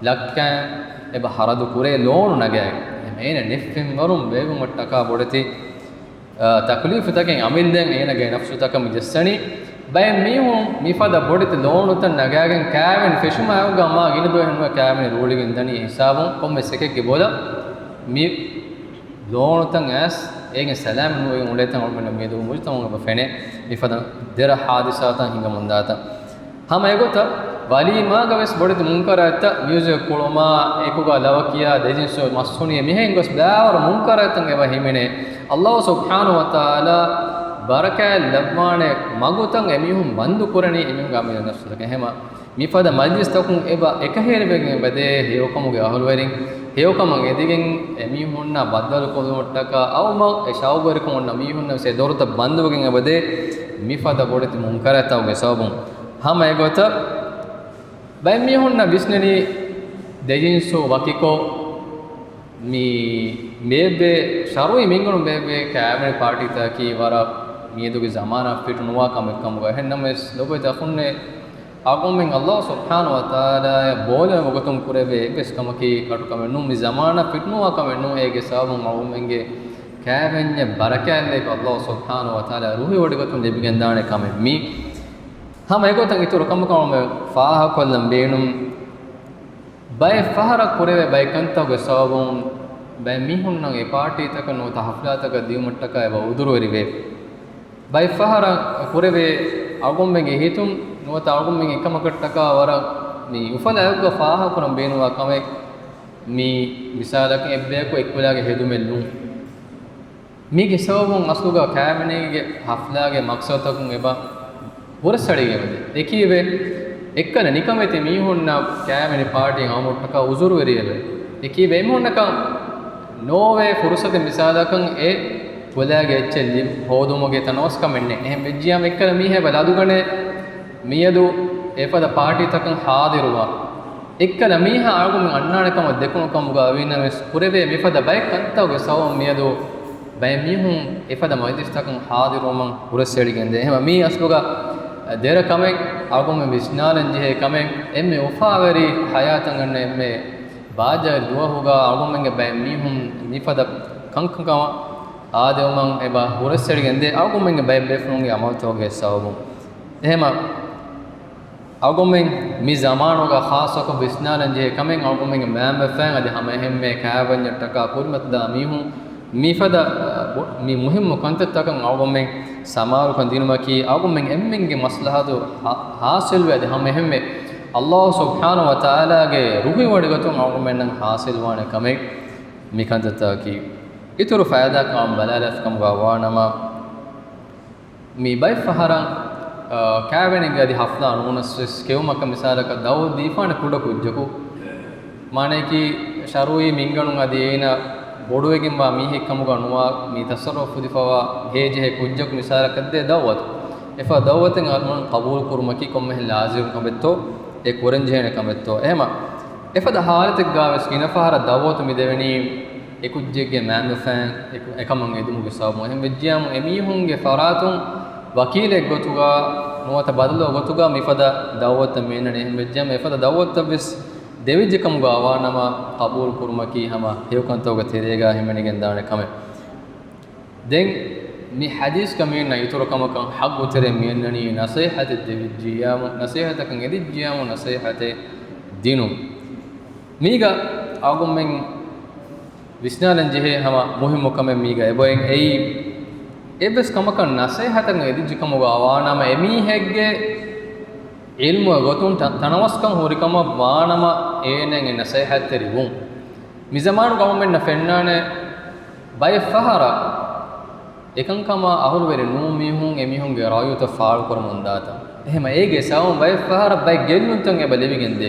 ލައްކައިން އެބަ ހަރަދު ކުރޭ ލޯނު ނަގާގެން. އެހެމަ އޭނަ ނެތް މިންވަރުން ބޭއްވުމަށްޓަކާ ބޮޑެތި އާ، ތަކުލީފުތަކެއް އަމިއްލައިން އޭނަގެ ނަފްސުތަކަށް މި ޖައްސަނީ. ބައެއް މީހުން މިފަދަ ބޮޑެތި ލޯނުތައް ނަގާގެން ކާވެނި ފެށުމާއެކުގަ މާ ގިނަ ދުވަހެއް ނުވެ ކާވެނި ރޫޅިގެން ދަނީ. އެ ހިސާބުން ކޮންމެސް އެކެއްގެ ބޮލަށް މި ލޯނުތައް އައިސް އޭގެ ސަލާމަތް ނުވެގެން އުޅޭތަން އަޅުގަނޑަށް މިއަދު މުޖުތަމަޢުގަ އެބަ ފެނޭ މިފަދަ ދެރަ ހާދިސާތައް ހިނގަމުންދާތަން. ހަމަ އެގޮތަށް ވަލީމާގަ ވެސް ބޮޑެތި މުންކަރާތްތައް، މިއުޒިކް ކުޅުމާ، އެކުގަ ލަވަ ކިޔާ، ދެޖިންސު މަސް ހުނި، މިހެން ގޮސް ބައިވަރު މުންކަރާތްތައް އެބަ ހިމެނޭ. ﷲ ސުބްޙާނަހޫ ވަތަޢާލާ ބަރަކާތް ލައްވާނެ މަގުތައް އެމީހުން ބަންދު ކުރަނީ އެމީހުންގެ އަމިއްލަ ނަފްސުތަކަށް. އެހެމަ މިފަދަ މަޖްލިސްތަކުން އެބަ އެކަހެރިވެގެން އެބަދޭ ހެޔޮކަމުގެ އަހުލުވެރިން ހެޔޮކަމަށް އެދިގެން އެމީހުންނާ ބައްދަލުކޮށްލުމަށްޓަކާ އައުމަށް އެ ޝައުގުވެރިކަން އޮންނަ މީހުންނަށް ވެސް އެ ދޮރުތައް ބަންދުވެގެން އެބަދޭ މިފަދަ ބޮޑެތި މުންކަރާތްތަކުގެ ސަބަބުން. ހަމަ އެގޮތަށް ބައެއް މީހުންނަށް ވިސްނެނީ ދެޖިންސު ވަކިކޮށް، މި ބޭއްވޭ ޝަރުޢީ މިންގަނޑު ބޭއްވޭ ކާވެނި ޕާޓީތަކީ ވަރަށް މިއަދުގެ ޒަމާނާ ފިޓް ނުވާ ކަމެއް ކަމުގަ. އެހެންނަމަވެސް ލޮބުވެތި އަޚުންނޭ، އަޅުގަނޑުމެން ﷲ ސުބްޙާނަހޫ ވަތަޢާލާއަށް ބޯލެވޭ ވަގުތުން ކުރެވޭ އެއްވެސް ކަމަކީ ކަޓު ކަމެއް ނޫން، މި ޒަމާނާ ފިޓް ނުވާ ކަމެއް ނޫން. އޭގެ ސަބަބުން އަޅުގަނޑުމެންގެ ކާވެންޏަށް ބަރަކާތްލެއް ﷲ ސުބްޙާނަހޫ ވަތަޢާލާ ރުހިވޮޑިގަތުން ލިބިގެންދާނެ ކަމެއް މީ. ހަމަ އެގޮތަށް އިތުރު ކަމަކަށް އަޅުގަނޑުމެން ފާހަގަކޮށްލަން ބޭނުން. ބައެއް ފަހަރަށް ކުރެވޭ ބައެއް ކަންތަކުގެ ސަބަބުން ބައެއް މީހުންނަށް އެ ޕާޓީތަކަށް ނުވަތަ ހަފްލާތަކަށް ދިޔުމަށްޓަކާ އެބަ އުދުރުވެރިވޭ. ބައެއް ފަހަރަށް ކުރެވޭ އަޅުގަނޑުމެންގެ ހިތުން ނުވަތަ އަޅުގަނޑުމެން އެކަމަކަށްޓަކާ ވަރަށް މި އުފަލާއެކުގަ ފާހަގަކުރަން ބޭނުންވާ ކަމެއް މީ. މިސާލަކަށް އެއްބަޔަކު އެއްކުލާގެ ހެދުމެއް ނޫން. މީގެ ސަބަބުން އަސްލުގަ ކާވެނީގެ ހަފްލާގެ މަޤްޞަދުތަކުން އެބަ ހުރަސްއަޅިގެން އެބަދޭ. އެކީވެ އެއްކަލަ ނިކަމެތި މީހުންނަށް ކާވެނި ޕާޓީ އައުމަށްޓަކާ އުޒުރުވެރިއެވެ. އެކީވެ އެމީހުންނަކަށް ނޯވޭ ފުރުޞަތެއް މިސާލަކަށް އެ ކުލާގެ އެއްޗެއް ލިބި ހޯދުމުގެ ތަނަވަސްކަމެއް ނެތް. އެހެން ވެއްޖިއްޔާ އެއްކަލަ މީހާ އެބަ ލަދުގަނޭ މިއަދު އެފަދަ ޕާޓީތަކަށް ހާޟިރުވާ. އެއްކަލަ މީހާ އަޅުގަނޑުމެން އަންނާނެ ކަމަށް ދެކުނު ކަމުގަ އަވިނަމަވެސް ކުރެވޭ މިފަދަ ބައެއް ކަންތަކުގެ ސަބަބުން މިއަދު ބައެއް މީހުން އެފަދަ މަޖިލިސްތަކަށް ހާޟިރުވުމަށް ހުރަސްއެޅިގެންދޭ. އެހެންވީމަ މީ އަސްލުގަ ދެރަ ކަމެއް، އަޅުގަނޑުމެން ވިސްނާލަން ޖެހޭ ކަމެއް. އެންމެ އުފާވެރި ޙަޔާތަށް އަންނަ އެންމެ ބާއްޖަވެރި ދުވަހުގަ އަޅުގަނޑުމެންގެ ބައެއް މީހުން މިފަދަ ކަންކަން ކަމަށް އާދެވުމަށް އެބަ ހުރަސްއެޅިގެންދޭ އަޅުގަނޑުމެންގެ ބައެއް ބޭފުޅުންގެ ޢަމަލުތަކުގެ ސަބަބުން. އެހެންވީމަ އަޅުގަނޑުމެން މި ޒަމާނުގަ ޚާއްޞަކޮށް ވިސްނާލަން ޖެހޭ ކަމެއް އަޅުގަނޑުމެންގެ މައިންބަފައިން އަދި ހަމައެހެންމެ ކާވެންޏަށްޓަކާ ކުރިމަތިލާ މީހުން މިފަދަ، އަ، ބޮ-، މި މުހިއްމު ކަންތައްތަކަށް އަޅުގަނޑުމެން ސަމާލުކަން ދިނުމަކީ އަޅުގަނޑުމެން އެންމެންގެ މަޞްލަޙަތު ހާ-، ޙާޞިލުވެ އަދި ހަމައެހެންމެ ﷲ ސުބްޙާނަހޫ ވަތަޢާލާގެ ރުހިވޮޑިގަތުން އަޅުގަނޑުމެންނަށް ޙާޞިލުވާނެ ކަމެއް މި ކަންތައްތަކަކީ. އިތުރު ފައިދާއަކަށް އަޅުގަނޑު ބަލާލާފިކަމުގަ ވާނަމަ، މި ބައެއް ފަހަރަށް، އާ، ކާވެނިގެ އަދި ޙަފްލާ ނޫނަސްވެސް ކެއުމަކަށް މިސާލަކަށް ދަޢުވަތު ދީފާނެ ކުޑަ ކުއްޖަކު. މާނަޔަކީ ޝަރުޢީ މިންގަނޑުން އަދި އޭނަ ބޮޑުވެގެންވާ މީހެއް ކަމުގަ ނުވާ، މި ތަޞައްރުފު ފުދިފަވާ ހޭޖެހޭ ކުއްޖަކު މިސާލަކަށްދޭ ދަޢުވަތު. އެފަދަ ދަޢުވަތެއް އަޅުގަނޑު ޤަބޫލު ކުރުމަކީ ކޮންމެހެން ލާޒިމު ކަމެއްތޯ، އެ ކުރަންޖެހޭނެ ކަމެއްތޯ. އެހެމަ އެފަދަ ޙާލަތެއްގާވެސް ގިނަ ފަހަރަށް ދަޢުވަތު މި ދެވެނީ އެ ކުއްޖެއްގެ މާންބަފައިން އެކު-، އެކަމަށް އެދުމުގެ ސަބަބުން. އެހެން ވެއްޖިޔާމު އެމީހުންގެ ފަރާތުން ވަކީލެއް ގޮތުގަ ނުވަތަ ބަދަލު ގޮތުގަ މިފަދަ ދަޢުވަތަށް މި އަންނަނީ. އެހެން ވެއްޖިޔާމު އެފަދަ ދަޢުވަތަށްވެސް ދެވިއްޖެ ކަމުގަ ވާނަމަ، ޤަބޫލު ކުރުމަކީ ހަމަ ހެޔޮކަންތަކުގެ ތެރޭގަ ހިމެނިގެން ދާނެ ކަމެއް. ދެން މި ޙަދީޘްގަ މި އަންނަ އިތުރު ކަމަކަށް ޙައްޤު ތެރޭ މި އަންނަނީ ނަޞޭޙަތެއް ދެވިއްޖިޔާމު، ނަޞޭޙަތަކަށް އެދިއްޖިޔާމު ނަޞޭޙަތެއް ދިނުން. މީގަ އަޅުގަނޑުމެން ވިސްނާލަން ޖެހޭ ހަމަ މުހިއްމު ކަމެއް މީގަ އެބައިން އެއީ، އެއްވެސް ކަމަކަށް ނަޞޭޙަތަކަށް އެދިއްޖި ކަމުގަ ވާނަމަ، އެމީހެއްގެ ޢިލްމުގެ ގޮތުން ތަ-، ތަނަވަސްކަން ހުރިކަމަށް ވާނަމަ، އޭނައަށް އެ ނަޞޭޙަތްތެރި ވުން. މި ޒަމާނުގަ އަޅުގަނޑުމެންނަށް ފެންނާނެ، ބައެއް ފަހަރަށް އެކަންކަމާ އަހުލުވެރި ނޫން މީހުން އެމީހުންގެ ރައުޔުތައް ފާޅުކުރަމުން ދާތަން. އެހެމަ އޭގެ ސަބަބުން ބައެއް ފަހަރަށް ބައެއް ގެއްލުންތައް އެބަ ލިބިގެންދޭ.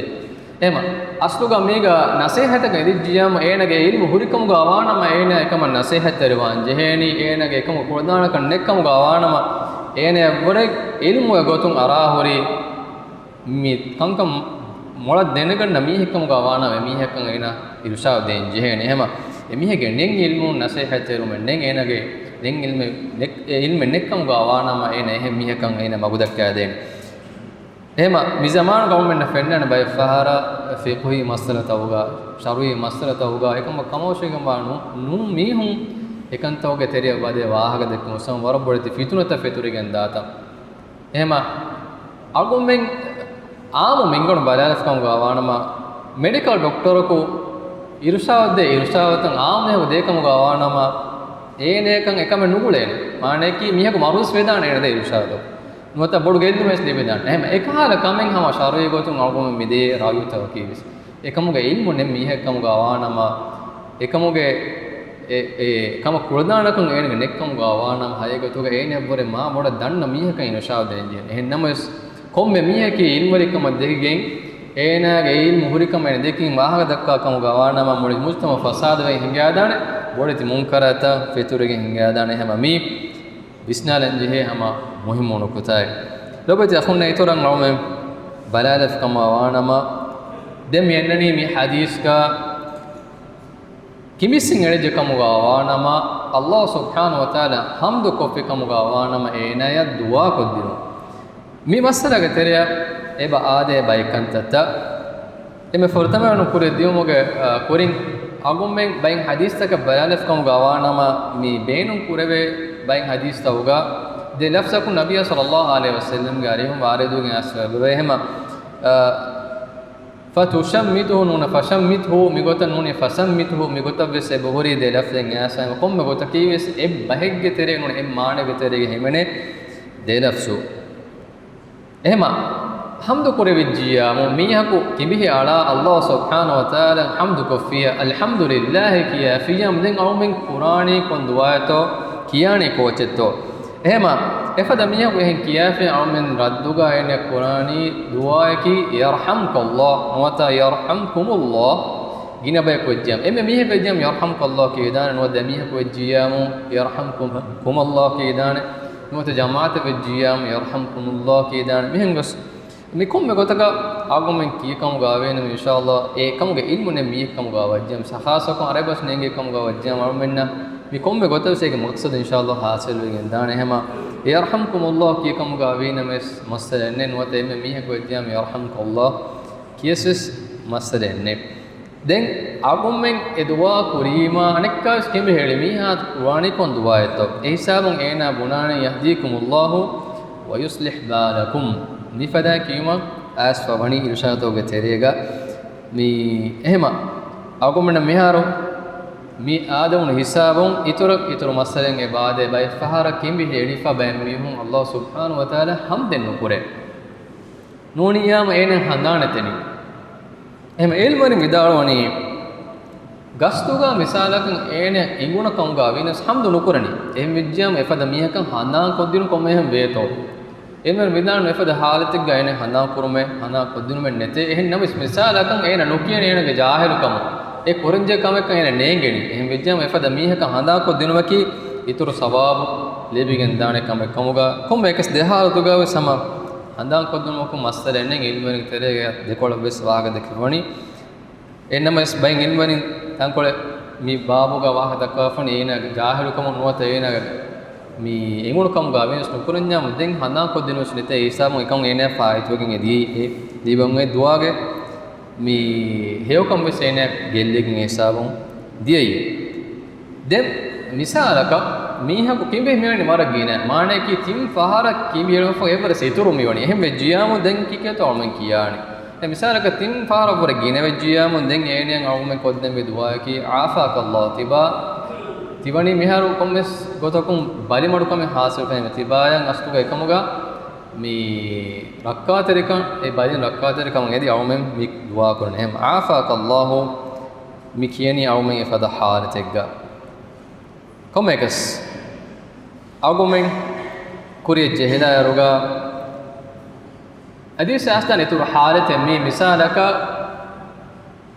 އެހެމަ އަސްލުގަ މީގަ ނަޞޭޙަތަކަށް އެދިއްޖިޔާމު އޭނަގެ ޢިލްމު ހުރިކަމުގަ ވާނަމަ އޭނަ އެކަމަށް ނަޞޭޙަތްތެރިވާން ޖެހޭނީ، އޭނަގެ އެކަމު ކުޅަދާނަކަން ނެތްކަމުގަ ވާނަމަ އޭނަ އެއްވަރެއް ޢިލްމުގެ ގޮތުން އަރާހުރި މި ކަންކަން މޮޅަށް ދެނެގަންނަ މީހެއްކަމުގަ ވާނަމަ އެމީހަކަށް އޭނަ އިރުޝާދު ދޭން ޖެހޭނެ. އެހެމަ އެމީހެއްގެ ނެތް ޢިލްމު ނަޞޭޙަތްތެރުމެއް ނެތް އޭނަގެ ނެތް ޢިލްމެއް ނެތް، އެ ޢިލްމެއް ނެތްކަމުގަ ވާނަމަ އޭނަ އެހެން މީހަކަށް އޭނަ މަގުދައްކާދޭނެ. އެހެމަ މި ޒަމާނުގަ އަޅުގަނޑުމެންނަށް ފެންނާނެ ބައެއް ފަހަރަށް ފިޤުހީ މައްސަލަތަކުގަ، ޝަރުޢީ މައްސަލަތަކުގަ އެކަމަށް ކަމަށް ވެސް ވެގެންވާ ނޫ-، ނޫން މީހުން އެކަންތަކުގެ ތެރެއަށް ވަދެ ވާހަކަ ދެއްކުމުން ވަރަށް ބޮޑެތި ފިތުނަތައް ފެތުރިގެން ދާތަން. އެހެމަ އަޅުގަނޑުމެން އާއްމު މިންގަނޑު ބަލާލިފިކަމުގަ ވާނަމަ، މެޑިކަލް ޑޮކްޓަރަކު އިރުޝާދު ދޭ އިރުޝާދުތައް އާއްމު މީހަކު ދޭކަމުގަ ވާނަމަ، އޭނައަކަށް އެކަމެއް ނުގުޅޭނެ. މާނައަކީ މީހަކު މަރުވެސް ވެދާނެ އޭނަ ދޭ އިރުޝާދު. ނުވަތަ ބޮޑު ގެއްލުމެއް ވެސް ލިބިދާނެ. އެހެމަ އެކަހަލަ ކަމެއް ހަމަ ޝަރުޢީ ގޮތުން އަޅުގަނޑުމެން މިދޭ ރައުޔުތަކަކީ ވެސް. އެކަމުގެ ޢިލްމު ނެތް މީހެއްކަމުގަ ވާނަމަ، އެކަމުގެ އެ، އެ ކަމަށް ކުޅަދާނަކަން އޭނަގެ ނެތްކަމުގަ ވާނަމަ، ހަގީގަތުގަ އޭނައަށްވުރެ މާ ބޮޑަށް ދަންނަ މީހަކަށް އިރުޝާދު ދޭންޖެހޭނެ. އެހެން ނަމަވެސް، ކޮންމެ މީހަކީ ޢިލްމުވެރިކަމަށް ދެކިގެން، އޭނާގެ ޢިލްމު ހުރިކަމަށް އޭނަ ދެކިން ވާހަކަ ދައްކާ ކަމުގަ ވާނަމަ، މުޅި މުޖްތަމަޢު ފަސާދަވެ ހިނގާދާނެ، ބޮޑެތި މުންކަރާތްތައް ފެތުރިގެން ހިނގާދާނެ. އެހެމަ މީ ވިސްނާލަން ޖެހޭ ހަމަ މުހިއްމު ނުކުތާއެއް. ލޮބުވެތި އަޚުންނޭ އިތުރަށް އަޅުމެން ބަލާލަފިކަމާ ވާނަމަ، ދެން މި އަންނަނީ މި ޙަދީޘްގަ ކިނބިއްސިން އެޅިއްޖެ ކަމުގަ ވާނަމަ، ﷲ ސުބްޙާނަހޫ ވަތަޢާލާ ޙަމްދު ކޮށްފި ކަމުގަ ވާނަމަ، އޭނާޔަށް ދުޢާ ކޮށްދިނުން. މި މައްސަލަގެ ތެރެއަށް އެބަ އާދޭ ބައެއް ކަންތައްތައް. އެންމެ ފުރަތަމައިން ކުރިއަށް ދިޔުމުގެ، އާ، ކުރިން އަޅުގަނޑުމެން ބައެއް ޙަދީޘްތަކަށް ބަލާލަފި ކަމުގަ ވާނަމަ، މި ބޭނުން ކުރެވޭ ބައެއް ޙަދީޘްތަކުގަ ދެ ލަފްޒަކުން ނަބިއްޔާ ޞައްލައްލާހު ޢަލައިހި ވަސައްލަމްގެ އަރިހުން ވާރިދުވެގެން އައިސްފަ އެބަވޭ. އެހެމަ، އާ، ފަތުޝައްމިތުހު ނޫނަ ފަޝައްމިތްހު މިގޮތަށް ނޫނީ ފަސައްމިތްހު މިގޮތަށް ވެސް އެބަހުރީ ދެ ލަފްޒެއް އައިސްފަ. ކޮންމެ ގޮތަކީ ވެސް އެއް ބަހެއްގެ ތެރޭގަ ނޫނީ އެއް މާނައެއްގެ ތެރޭގަ ހިމެނޭ ދެ ލަފްޒު. އެހެމަ ޙަމްދު ކުރެވިއްޖިއްޔާމު މީހަކު ކިބިހި އަޅާ ﷲ ސުބްޙާނަހޫ ވަތަޢާލާ ޙަމްދު ކޮށްފިއްޔާ، އަލްޙަމްދުލިއްލާހި ކިޔާފިއްޔާމު ދެން އަޅުމެން ކުރާނީ ކޮން ދުޢާއެއްތޯ؟ ކިޔާނީ ކޯޗެއްތޯ؟ އެހެމަ އެފަދަ މީހަކު އެހެން ކިޔާފި އަޅުމެން ރައްދުގަ އޭނަ ކުރާނީ ދުޢާއަކީ، ޔަރްޙަމްކަﷲ ނުވަތަ ޔަރްޙަމްކުމުﷲ. ގިނަ ބަޔަކު ވެއްޖިއްޔާމު، އެންމެ މީހަކު ވެއްޖިއްޔާމު، ޔަރްޙަމްކަﷲ ކިޔިދާނެ، ނުވަތަ ދެ މީހަކު ވެއްޖިއްޔާމު، ޔަރްޙަމްކުމު، ކުމުﷲ ކިޔިދާނެ، ނުވަތަ ޖަމާޢަތެއް ވެއްޖިއްޔާމު، ޔަރްޙަމްކުމުﷲ ކިޔިދާނެ. މިހެން ގޮސް މި ކޮންމެ ގޮތަކަށް އަޅުގަނޑުމެން ކިޔި ކަމުގަ ވޭނަމަ، އިންޝާﷲ އެ ކަމުގެ ޢިލްމު ނެތް މީހެއް ކަމުގަ ވެއްޖިއްޔާމު، ޚާއްޞަކޮށް ޢަރަބި ބަސް ނޭނގޭ ކަމުގަ ވެއްޖިއްޔާމު އަޅުމެންނަށް މި ކޮންމެ ގޮތަށް ވެސް އޭގެ މަޤްޞަދު އިންޝާﷲ ޙާޞިލުވެގެން ދާނެ. އެހެމަ ޔަރްޙަމްކުމުﷲ ކިޔި ކަމުގަ ވީނަމަވެސް މައްސަލައެއް ނެތް، ނުވަތަ އެންމެ މީހަކު ވެއްޖިއްޔާމު ޔަރްޙަމްކަﷲ ކިޔަސް ވެސް މައްސަލައެއް ނެތް. ދެން އަޅުގަނޑުމެން އެ ދުޢާ ކުރީމާ އަނެއްކާވެސް ކިނބިހެޅި މީހާ ކުރާނީ ކޮން ދުޢާއެއްތޯ؟ އެ ހިސާބުން އޭނާ ބުނާނީ، ޔަހްދީކުމުﷲ ވަޔުޞްލިޙް ބާލަކުމް. މިފަދަ ކިޔުމަށް އައިސްފަ ވަނީ އިރުޝާދުގެ ތެރޭގަ. މި އެހެމަ އަޅުގަނޑުމެންނަށް މިހާރު މި އާދެވުނު ހިސާބުން އިތުރަށް އިތުރު މައްސަލައެއް އެބައާދޭ. ބައެއް ފަހަރަށް ކިނބި އެޅިފަ ބައެއް މީހުން ﷲ ސުބްޙާނަހޫ ވަތަޢާލާ ޙަމްދެއް ނުކުރޭ. ނޫނިއްޔާމު އޭނަ ހަނދާނެތެރި. އެހެމަ ޢިލްމުވެރިން ވިދާޅުވަނީ، ގަސްތުގަ މިސާލަކަށް އޭނަ އިނގުނަ ކަމުގަ ވީނަސް ޙަމްދު ނުކުރަނީ. އެހެން ވެއްޖިއްޔާމު އެފަދަ މީހަކަށް ހަނދާން ކޮށްދިނުން ކޮންމެހެން ވޭތޯ؟ ޢިލްމުވެރިން ވިދާޅުވަނީ އެފަދަ ޙާލަތެއްގަ އޭނަ ހަނދާން ކުރުމެއް، ހަނދާން ކޮށްދިނުމެއް ނެތޭ. އެހެން ނަމަވެސް މިސާލަކަށް އޭނަ ނުކިޔަނީ އޭނަގެ ޖާހިލުކަމުން. އެ ކުރަންޖެހޭ ކަމެއްކަން އޭނަ ނޭނގެނީ. އެހެން ވެއްޖާމަ އެފަދަ މީހަކަށް ހަނދާންކޮށްދިނުމަކީ އިތުރު ސަވާބު ލިބިގެންދާނެ ކަމެއް ކަމުގަ، ކޮންމެ އެކަސް ދެ ހާލަތުގައި ވެސް ހަމަ ހަނދާންކޮށްދިނުމަކުން މައްސަލައެއް ނެތް. އިލްމުވެރިން ތެރޭގަ ދެކޮޅަށް ވެސް ވާހަކަ ދެކެވަނީ. އެހެންނަމަވެސް ބައެއް އިލްމުވެރިން ތަންކޮޅެއް މި ބާބުގަ ވާހަކަ ދައްކާފަނީ އޭނާގެ ޖާހިލުކަމުން ނުވަތަ އޭނާގެ މި އެނގުނު ކަމުގަ އަވެންވެސް ނުކުރަންޏާމު ދެން ހަނދާންކޮށްދިނުމަށް ނެތޭ އެ ހިސާބުން އެކަމުން އޭނާ ފާއިތުވެގެން އެ ދިޔައީ އެ ލިބަން އޮތް ދުޢާގެ މި ހެޔޮކަން ވެސް އޭނާ ގެއްލިގެން އެ ހިސާބުން ދިޔައީ. ދެން މިސާލަކަށް މީހަކު ކިނބި މިވަނީ ވަރަށް ގިނަ މާނައަކީ ތިން ފަހަރަށް ކިނބި އެޅުމަށްފަހު އެއްވަރަށް އިތުރު މިވަނީ. އެހެން ވެއްޖިޔާމު ދެން ކިކޭތޯ އަޅުމެން ކިޔާނީ. ދެން މިސާލަކަށް ތިން ފަހަރަށްވުރެ ގިނަވެއްޖިޔާމު ދެން އޭނައަށް އަޅުމެން ކޮށްދެންވީ ދުޢާއަކީ، "عافاك الله" ތިބާ، ތިވަނީ މިހާރު ކޮންމެސް ގޮތަކުން ބަލިމަޑުކަމެއް ހާސިލް ފެން ތިބާޔަށް އަސްލުގަ އެކަމުގަ މި ރައްކާތެރިކަން، އެ ބަލިން ރައްކާތެރިކަމުން އެދި އަޅުމެން މި ދުޢާ ކުރަނީ. އެހެން، "عافاك الله" މި ކިޔަނީ އަޅުމެން އެފަދަ ހާލަތެއްގަ. ކޮންމެއަކަސް އަޅުގަނޑުމެން ކުރިޔަށް ޖެހިލާއިރުގަ އަދިވެސް އަސްލަން އިތުރު ހާލަތެއް މީ. މިސާލަކަށް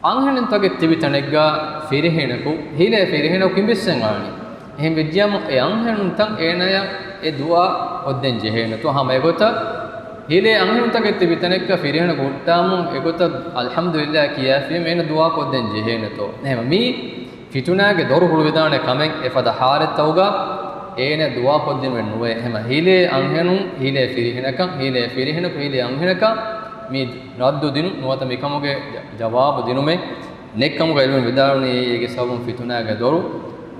އަންހެނުންތަކެއް ތިބި ތަނެއްގަ ފިރިހެނަކު، ހިލޭ ފިރިހެނަކު ކިނބިއްސެން އަޅަނީ. އެހެން ވެއްޖިޔާމު އެ އަންހެނުންތައް އޭނަޔަށް އެ ދުޢާ ކޮށްދޭން ޖެހޭނެތޯ؟ ހަމަ އެގޮތަށް ހިލޭ އަންހެނުންތަކެއް ތިބި ތަނެއްގަ ފިރިހެނަކު ހުއްޓާމުން އެގޮތަށް އަލްޙަމްދުލިއްލާހް ކިޔާފިޔަމަ އޭނަ ދުޢާ ކޮށްދޭން ޖެހޭނެތޯ؟ އެހެން މީ ފިތުނާގެ ދޮރު ހުޅުވިދާނެ ކަމެއް އެފަދަ ހާލަތްތަކުގަ އޭނަ ދުޢާ ކޮށްދިނުމެއް ނުވޭ. އެހެން ހިލޭ އަންހެނުން ހިލޭ ފިރިހެނަކަށް، ހިލޭ ފިރިހެނަކު ހިލޭ އަންހެނަކަށް މި ރައްދު ދިނުން ނުވަތަ މިކަމުގެ ޖަ-، ޖަވާބު ދިނުމެއް ނެތްކަމުގަ އިލްމުވެރިން ވިދާޅުވަނީ އޭގެ ސަބަބުން ފިތުނާގެ ދޮރު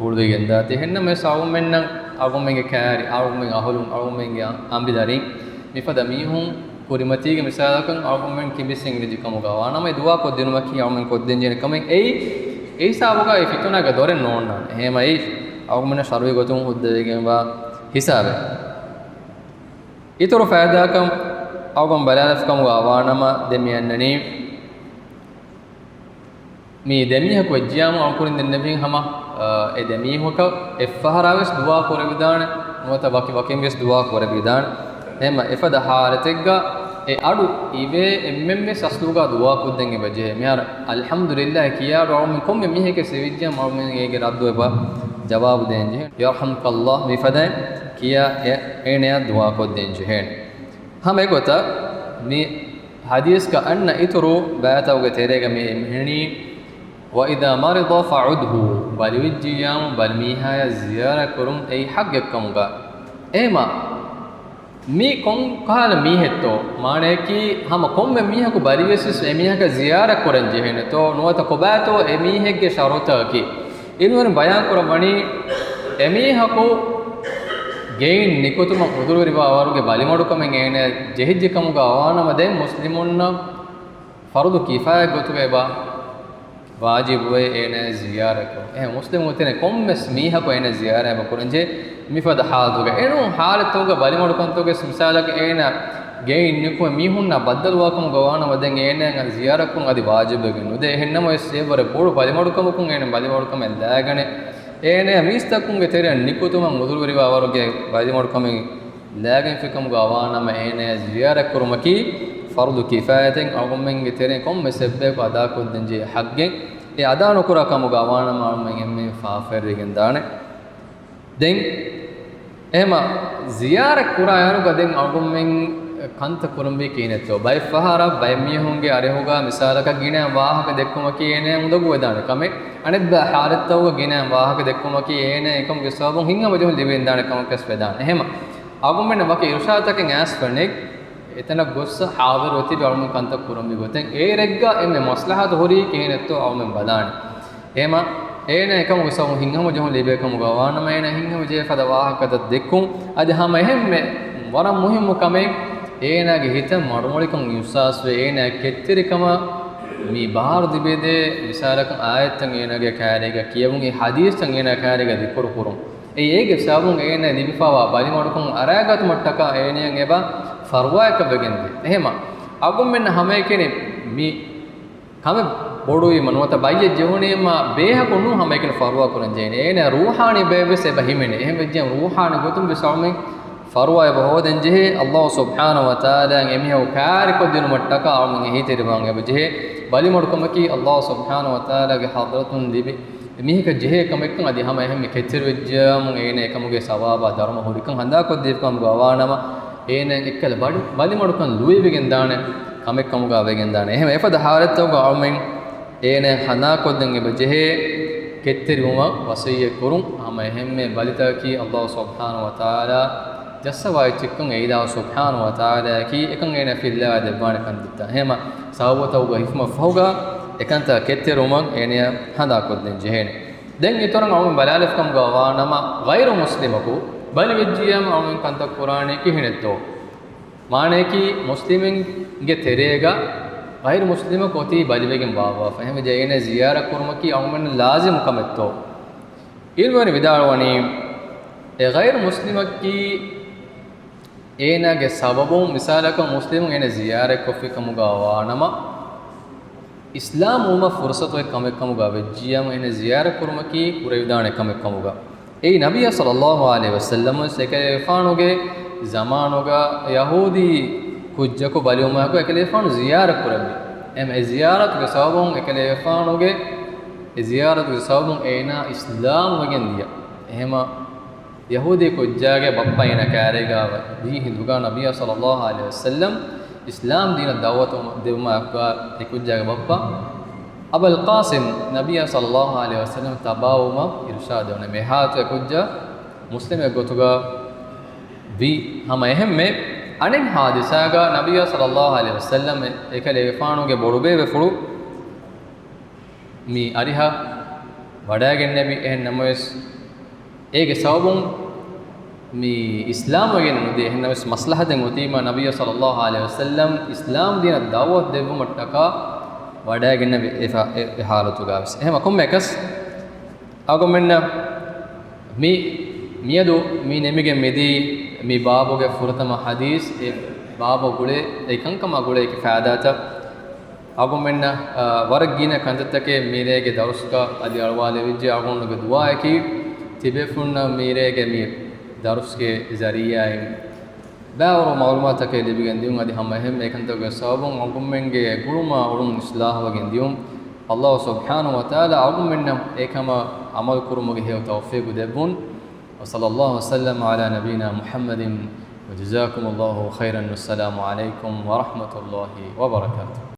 ހުޅުވިގެންދާތީ. އެހެންނަމަވެސް އަޅުގަނޑުމެންނަށް އަޅުގަނޑުމެންގެ ކައިރި، އަޅުގަނޑުމެންގެ އަހުލުން، އަޅުގަނޑުމެންގެ އަނބިދަރިން މިފަދަ މީހުން ކުރިމަތީގެ މިސާލަކަށް އަޅުގަނޑުމެން ކިނބިއްސެން އިނދެއްޖެ ކަމުގަ ވާނަމަ އެ ދުޢާ ކޮށްދިނުމަކީ އަޅުގަނޑުމެން ކޮށްދޭންޖެހޭ ކަމެއް އެއީ. އެ ހިސާބުގަ އެ ފިތުނާގެ ދޮރެއް ނޯންނާނެ. އެހެންމަ އެއީ އަޅުގަނޑުމެންނަށް ޝަރުޢީ ގޮތުން ހުއްދަވެގެންވާ ހިސާބެއް. އިތުރު ފައިދާކަން އަޅުގަނޑު ބަލާލަފި ކަމުގަ ވާނަމަ ދެ މި އަންނަނީ މި ދެމީހަކު ވެއްޖިޔާމު އަޅުކުރިން ދެންނެވިން ހަމަ، އަ، އެ ދެމީހަކަށް އެއްފަހަރާވެސް ދުޢާ ކުރެވިދާނެ، ނުވަތަ ވަކި ވަކިން ވެސް ދުޢާ ކުރެވިދާނެ. އެހެންމަ އެފަދަ ހާލަތެއްގަ އެ އަޑު އިވޭ އެންމެން ވެސް އަސްލުގަ ދުޢާ ކޮށްދޭން އެބަ ޖެހޭ. މިހާރު އަލްޙަމްދުލިއްލާހް ކިޔާ އަޑު އަޅުމެން ކޮންމެ މީހެކޭ ސެވިއްޖެ އަޅުމެން އޭގެ ރައްދު އެބަ ޖަވާބު ދޭން ޖެހޭ. ޔަރްޙަމްކައްލާހް މިފަދައިން ކިޔާ އެ އޭނަޔަށް ދުޢާ ކޮށްދޭން ޖެހޭނެ. ހަމަ އެގޮތަށް މި ޙަދީޘްގަ އަންނަ އިތުރު ބައިތަކުގެ ތެރޭގަ މި އެންމެނީ، "وإذا مرض فعده"، ބަލިވެއްޖިއްޔާމު ބަލިމީހާޔަށް ޒިޔާރަތް ކުރުން އެއީ ޙައްޤެއްކަމުގަ. އެހެމަ މީ ކޮން ކަހަލަ މީހެއްތޯ؟ މާނަޔަކީ ހަމަ ކޮންމެ މީހަކު ބަލިވެސް ވެސް އެމީހަކަށް ޒިޔާރަތް ކުރަން ޖެހޭނެތޯ؟ ނުވަތަ ކޮބާތޯ އެމީހެއްގެ ޝަރުތަކީ؟ އިލްމުވެރިން ބަޔާންކުރައްވަނީ، އެމީހަކު ގެއިން ނިކުތުމަށް ޢުޛުރުވެރިވާ ވަރުގެ ބަލިމަޑުކަމެއް އޭނަ ޖެހިއްޖެ ކަމުގަ ވާނަމަ، ދެން މުސްލިމުންނަށް ފަރުޟު ކިފާޔަތް ގޮތުގަ އެބަ ވާޖިބުވޭ އޭނަ ޒިޔާރަތް ކުރުން. އެހެން މުސްލިމުން ތެރެ ކޮންމެސް މީހަކު އޭނަ ޒިޔާރަތް އެބަ ކުރަންޖެ މިފަދަ ޙާލަތުގަ. އެނޫން ޙާލަތުގަ ބަލިމަޑުކަންތަކުގެ މިސާލަކަށް އޭނަ ގެއިން ނިކުމެ މީހުންނާ ބައްދަލުވާކަމުގަ ވާނަމަ، ދެން އޭނައަށް ޒިޔާރަތްކުރުން އަދި ވާޖިބެއް ނުދޭ. އެހެންނަމަވެސް އެއްވަރެއް ބޮޑު ބަލިމަޑުކަމަކުން އޭނަ ބަލިމަޑުކަމެއް ލާގަނެ، އޭނަ މީސްތަކުންގެ ތެރެއަށް ނިކުތުމަށް ޢުޛުރުވެރިވާ ވަރުގެ ބަލިމަޑުކަމެއް ލާގެންފިކަމުގަ ވާނަމަ، އޭނައަށް ޒިޔާރަތް ކުރުމަކީ ފަރުޟު ކިފާޔަތެއް، އަޅުގަނޑުމެންގެ ތެރެއިން ކޮންމެސް އެއްބަޔަކު އަދާކޮށްދޭންޖެހޭ ޙައްޤެއް. އެ އަދާނުކުރާ ކަމުގަ ވާނަމަ އަޅުމެން އެންމެން ފާފަވެރިވެގެންދާނެ. ދެން އެހެމަ ޒިޔާރަތް ކުރާ އަހަރުގަ ދެން އަޅުގަނޑުމެން ކަންތައް ކުރަންވީ ކިހިނެއްތޯ؟ ބައެއް ފަހަރަށް ބައެއް މީހުންގެ އަރިހުގަ މިސާލަކަށް ގިނަ ވާހަކަ ދެއްކުމަކީ އޭނަ އުނދަގޫވެދާނެ ކަމެއް. އަނެއްބައި ޙާލަތްތަކުގަ ގިނަ ވާހަކަ ދެއްކުމަކީ އޭނަ އެކަމުގެ ސަބަބުން ހިތްހަމަޖެހުން ލިބިގެންދާނެ ކަމަކަސް ވެދާނެ. އެހެމަ އަޅުގަނޑުމެންނަށް ވަކި އިރުޝާދުތަކެއް އައިސްފަ ނެތް. އެތަނަށް ގޮއްސަ ޙާޟިރުވެ ތިބި އަޅުމެން ކަންތައް ކުރަންވީ ގޮތެއް އޭރެއްގަ އެންމެ މަސްލަހަތު ހުރީ ކިހިނެއްތޯ އަޅުމެން ބަލާނެ. އެހެމަ އޭނަ އެކަމުގެ ސަބަބުން ހިތްހަމަޖެހުން ލިބޭ ކަމުގަ ވާނަމަ، އޭނަ ހިތްހަމަޖެހޭ ފަދަ ވާހަކަތައް ދެއްކުން. އަދި ހަމަ އެހެންމެ ވަރަށް މުހިއްމު ކަމެއް، އޭނާގެ ހިތަށް މަޑުމޮޅިކަން އިޙްސާސްވެ، އޭނާ ކެތްތެރިކަމަށް މި ބާރު ލިބިދޭ، މިސާލަކަށް އާޔަތްތައް އޭނާގެ ކައިރީގަ ކިޔެވުން، އެ ޙަދީޘްތައް އޭނާ ކައިރީގަ ޛިކުރު ކުރުން. އެ އޭގެ ސަބަބުން އޭނާ ލިބިފައިވާ ބަލިމަޑުކަން އަރައިގަތުމަށްޓަކާ އޭނައަށް އެބަ ފަރުވާއަކަށްވެގެންދޭ. އެހެމަ އަޅުގަނޑުމެންނަށް ހަމައެކަނި މި ކަމެއް ބޮޑުވީމަ ނުވަތަ ބައްޔެއް ޖެހުނީމަ ބޭހަކު ނޫން ހަމައެކަނި ފަރުވާ ކުރަން ޖެހޭނެ. އޭނަ ރޫޙާނީ ބައެއްވެސް އެބަ ހިމެނޭ. އެހެން ވެއްޖެ ރޫޙާނީ ގޮތުން ވެސް އަޅުމެން ފަރުވާ އެބަ ހޯދަން ޖެހޭ. ﷲ ސުބްޙާނަހޫ ވަތަޢާލާއަށް އެމީހަކު ކައިރިކޮށްދިނުމަށްޓަކާ އަޅުމެން އެހީތެރިވާން އެބަ ޖެހޭ. ބަލިމަޑުކަމަކީ ﷲ ސުބްޙާނަހޫ ވަތަޢާލާގެ ޙަޟްރަތުން ލިބި މީހަކަށް ޖެހޭ ކަމެއްކަން އަދި ހަމަ އެހެންމެ ކެތްތެރިވެއްޖިޔާމު އޭނަ އެކަމުގެ ސަވާބާ ދަރުމަ ހުރިކަން ހަނދާކޮށްދީފިކަމުގަ ވާނަމަ، އޭނަ އެއްކަލަ ބަލި، ބަލިމަޑުކަން ލުއިވެގެންދާނެ ކަމެއްކަމުގަ ވެގެންދާނެ. އެހެން އެފަދަ ޙާލަތްތަކުގަ އަޅުމެން އޭނަ ހަނދާކޮށްދޭން އެބަ ޖެހޭ ކެތްތެރިވުމަށް ވަޞިއްޔަތް ކުރުން. ހަމަ އެހެންމެ ބަލިތަކަކީ ﷲ ސުބްޙާނަހޫ ވަތަޢާލާ ޖައްސަވާ އެއްޗެއްކަން އެ އިލާހު ސުބްޙާނަހޫ ވަތަޢާލާއަކީ އެކަން އޭނަ ފިއްލާ ދެއްވާނެކަން ދިއްތާ. އެހެންމަ ސަބަބުތަކުގަ ހިފުމަށްފަހުގަ އެކަންތައް ކެތްތެރިވުމަށް އޭނަޔަށް ހަނދާކޮށްދޭން ޖެހޭނެ. ދެން އިތުރަށް އަޅުމެން ބަލާލިފިކަމުގަ ވާނަމަ، ޣައިރު މުސްލިމަކު ބަލިވެއްޖިޔާމަ އަޅުމެން ކަންތައް ކުރާނީ ކިހިނެއްތޯ؟ މާނަޔަކީ މުސްލިމެއްގެ ތެރޭގަ ޣައިރު މުސްލިމަކު އޮތީ ބަލިވެގެން ވާވާފަ. އެހެންވެއްޖެ އޭނަ ޒިޔާރަތް ކުރުމަކީ އަޅުމެންނަށް ލާޒިމު ކަމެއްތޯ؟ ޢިލްމުވެރިން ވިދާޅުވަނީ، އެ ޣައިރު މުސްލިމަކީ އޭނާގެ ސަބަބުން މިސާލަކަށް މުސްލިމުން އޭނަ ޒިޔާރަތްކޮށްފި ކަމުގަ ވާނަމަ، އިސްލާމް ވުމަށް ފުރުސަތު އޮތް ކަމެއް ކަމުގަ ވެއްޖިޔާމު އޭނަ ޒިޔާރަތް ކުރުމަކީ ކުރެވިދާނެ ކަމެއް ކަމުގަ. އެއީ ނަބިއްޔާ ޞައްލައްލާހު ޢަލައިހި ވަސައްލަމަ ވެސް އެކަލޭގެފާނުގެ ޒަމާނުގަ ޔަހޫދީ ކުއްޖަކު ބަލިވުމާއެކު އެކަލޭގެފާނު ޒިޔާރަތް ކުރެއްވި. އެހެން އެ ޒިޔާރަތުގެ ސަބަބުން އެކަލޭގެފާނުގެ، އެ ޒިޔާރަތުގެ ސަބަބުން އޭނާ އިސްލާމް ވެގެން ދިޔަ. އެހެމަ ޔަހޫދީ ކުއްޖާގެ ބައްޕަ އޭނަ ކާރޭގާ ވަ-، ވީ ހިނދުގާ ނަބިއްޔާ ޞައްލައްލާހު ޢަލައިހި ވަސައްލަމް އިސްލާމް ދީނަށް ދަޢުވަތު ދެވުމާއެކުގާ އެ ކުއްޖާގެ ބައްޕަ އަބަލް ޤާސިމް ނަބިއްޔާ ޞައްލައްލާހު ޢަލައިހި ވަސައްލަމް ތަބާވުމަށް އިރުޝާދު ދެވުނެ. މިހާތު އެ ކުއްޖާ މުސްލިމެއް ގޮތުގަ ވީ. ހަމަ އެހެންމެ އަނެއް ޙާދިސާގަ ނަބިއްޔާ ޞައްލައްލާހު ޢަލައިހި ވަސައްލަމް އެކަލޭގެފާނުގެ ބޮޑުބޭބެފުޅު މި އަރިހަށް ވަޑައިގެންނެވި. އެހެން ނަމަވެސް، އޭގެ ސަބަބުން މި އިސްލާމް ވެގެން ނުދިޔަ. އެހެން ނަމަވެސް، މަސްލަހަތެއް އޮތީމަ ނަބިއްޔާ ޞައްލައްލާހު ޢަލައިހި ވަސައްލަމް އިސްލާމް ދީނަށް ދަޢުވަތު ދެއްވުމަށްޓަކާ ވަޑައިގެންނެވި އެ ފަ-، އެ، އެ ޙާލަތުގަ ވެސް. އެހެމަ ކޮންމެއަކަސް އަޅުގަނޑުމެންނަށް މި، މިއަދު މި ނިމިގެން މިދީ މި ބާބުގެ ފުރަތަމަ ޙަދީޘް، އެ ބާބު ގުޅޭ، އެ ކަންކަމާ ގުޅޭ އެކި ފައިދާތައް. އަޅުގަނޑުމެންނަށް، އާ، ވަރަށް ގިނަ ކަންތައްތަކެއް މިރޭގެ ދަރުސްގަ އަދި އަޅުވާލެވިއްޖެ. އަޅުގަނޑުގެ ދުޢާއަކީ ތިބޭފުޅުންނަށް މިރޭގެ މި ދަރުސްގެ ޒަރީޢާއިން ބައިވަރު މަޢުލޫމާތުތަކެއް ލިބިގެން ދިޔުން. އަދި ހަމަ އެހެން އެކަންތަކުގެ ސަބަބުން އަޅުގަނޑުމެންގެ ގުޅުމާ އުޅުން އިޞްލާޙުވެގެން ދިޔުން. ﷲ ސުބްޙާނަހޫ ވަތަޢާލާ އަޅުގަނޑުމެންނަށް އެކަމަށް ޢަމަލު ކުރުމުގެ ހެޔޮ ތައުފީޤު ދެއްވުން. وصلى الله وسلم على نبينا محمد وجزاكم الله خيرا. والسلام عليكم ورحمة الله وبركاته.